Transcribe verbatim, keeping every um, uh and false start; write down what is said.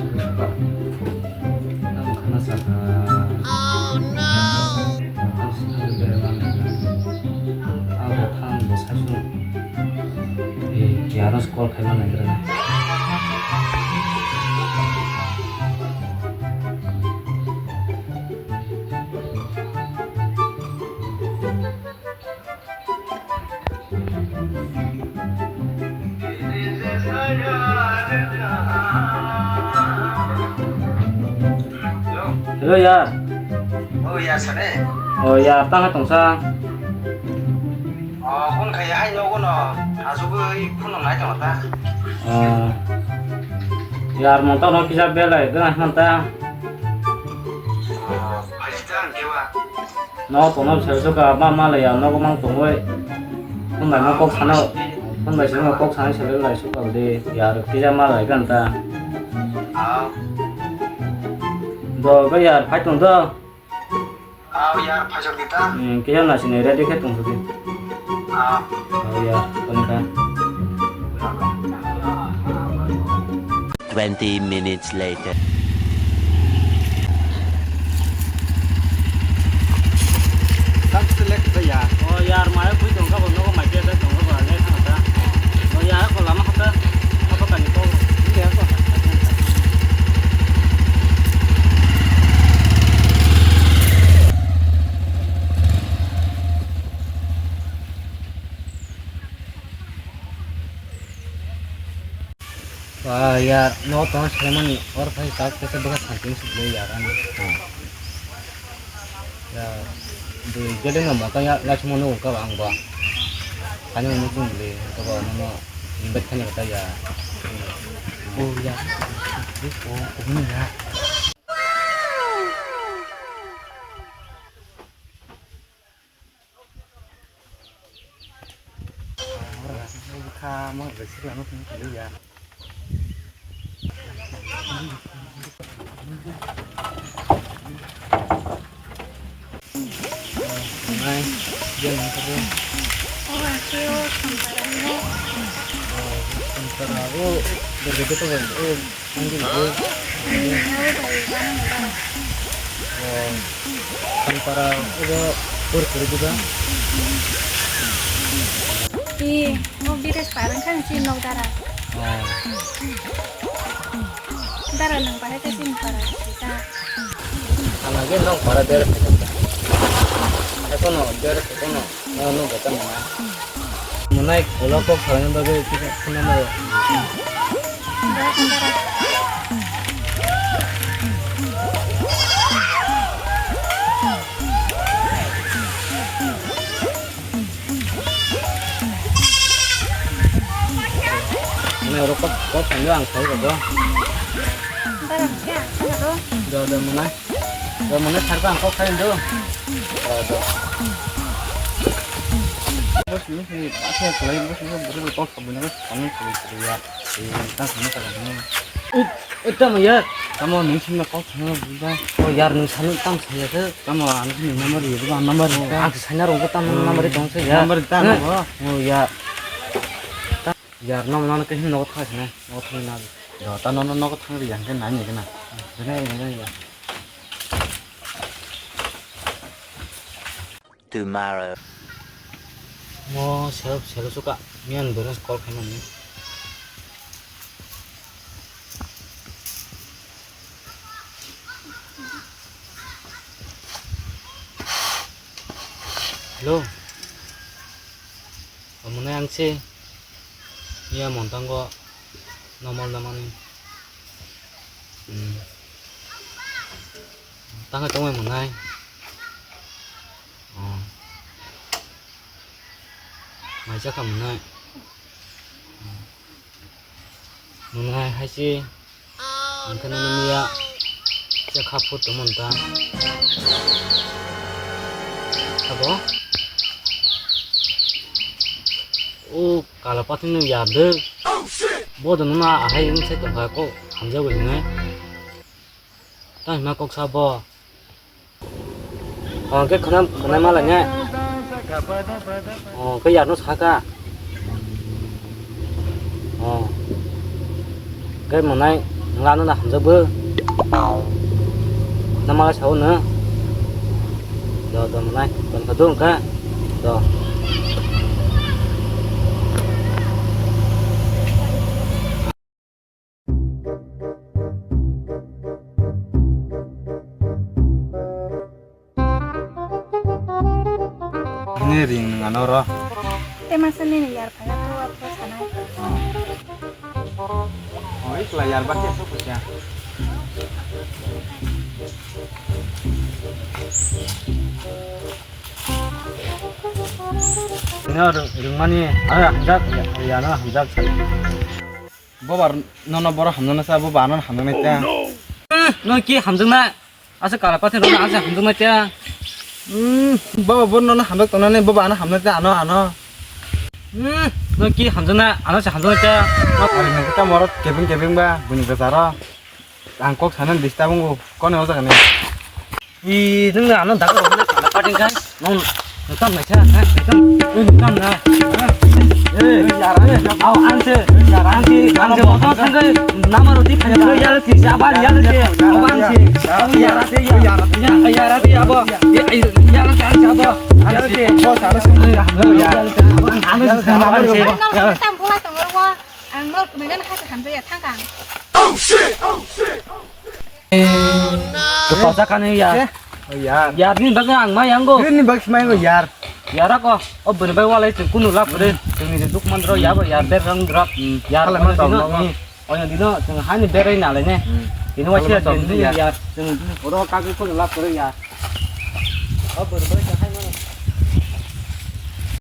Ang khana sakha. Ang sini bere mani. Ang bo thang bo saisu. Eh, ya ros call khai mana kira. Hello, yar. Oh, yar, sane. Oh, yar, tang tongsa. Oh, kon khai hai nogo no. Asugwi phone nai tong ta. Oh. Yar, monta no kisa belai, gana hanta. Oh, hai ta ang kewa. No, kono sel suka, ma, ma le ya, no, ko mang tongoi. Phone bai no kok sana, phone bai sino kok sana sel lai suka de, ya, kisa ma lai kan ta. Ah. Do, ko ya, phai tong do. Ah, ya, phai sok di ta. Hmm, kisa na sini ready khe tong suki. Ah. Oh, ya, tong ta. Twenty minutes later. Tam select ba ya. Oh, yar, mai bui tong ka bo, nogo mai ke tong ka bo, le thang ta. Oh, ya, ko lama kata. Apa kan ko? Ini ya ko. Ah, yar, no tong saimani or phai tak tese bwkha santin sukle yar ani. Ya, de gele no mata ya la sumo no ka ang ba. Kani mo chung le ka ba no no invite khani ka ya. Oh ya. Oh, oh ni ya. Sampara ubo pori pori diba? Ih, o Biraj parang khan si nok dara. Oh. Dara nang bahai ka sin para kita. Ang lagi nok para der. Ekono der ekono. No, no, gata mana. Munai kola kok salai bagwi kisa phone number. Munai oro kok, kok salai ang sai ko. Bara kya? Ano to? Do, do, munai. Do, munai sarko ang kok salai do. Do, do. Bos, ini sini, apa ya, selain bos, ini beri kok, sebenarnya kami selain ya. Ini kita sama sama. Ita mo yar. Tamo nung sini kok sama buda. Oh yar, nung sanu tam saya ke. Tamo anu sini number ya, bukan number ya. Ang sana rong tam number itu saya. Number itu. Oh ya. Yar, no, no, ke hin no thas na. No thas na. Do, ta no, no, no thang ri yang ke nai ni ke na. Ke nai ni ke na. Tomorrow. Mo self, self suka. Miyan balance call khaimani. Hello. Omonai ang se. Iya montango normal namani. Hmm. Tangkai tongmai monai. Oh. Mai chakha monai. Hmm. Monai hai se. Ang khe nono miya chakha phut tongmani ta. Abo? O kala pathwng no yar de. Bo de nono ahai wng sai tongkha kok hamjagwi hinwi. Tamo hima kok sa bo? O, khe khwnam, khwnai ma lai ne? O, khe yar no sa kha. O. Khe monai. Nwng ano na hamjak bo. Namala sao no. Do, do, manai. Don ka dong ka. Do. Ini ring nang ano ro. Te masa nini yar phaya to ato sanai. Oh, ikla yar ba ke so kya. Ini ring mani, ah, hamjak, ya, ya, no, hamjak. Boba nono boro hamjaknai cha, boba ano hamjaknai cha. Hmm, no ki hamjaknai? Asa kala pathe no asa hamjaknai cha. Hmm, boba boro nono hamjak tongnani, boba ano hamjaknai cha, ano, ano. Hmm, no ki hamjaknai? Ano se hamjaknai cha. Ari nang kita morot kebeng kebeng ba, buni bwsaro. Ang kok sana disturb wngo, kono o jaga ni. I, nwng ano daga rok le kala pating kai. Nwng, nwng kam nai cha, ha? Nwng kam, nwng kam na. Eh, yara, eh, aw, ang se, yara, ang se, ang se, motor thang kai. Nama roti khanya, yara ti, sabar, yara ti, aw, ang se, aw, yara ti, ya, yara ti, ya, yara ti, abo, ya, yara ti, ang se, abo, yara ti, yara ti, abo, ang se, abo, ang se. Ang nol kwnwi nani hai se hamjaya thang kang. Kwtal sakani ya. Eh, oh, yar. Yar ni bagwi ang ma yango. Yar ni bagwi ma yango, yar. Yara ko, o bwrwi bai walai chwng kunu lab kwrwi. Chwngni duk mandro yabo yar ber rang drak. Hmm. Yar hala ma tong dino, no. Hmm. Oya dino chwng hani berai nalai ne. Hmm. Dino wasia hala ma tong dino yar. Yar. Chwng oro kagwi kunu lab kwrwi yar. O bwrwi bai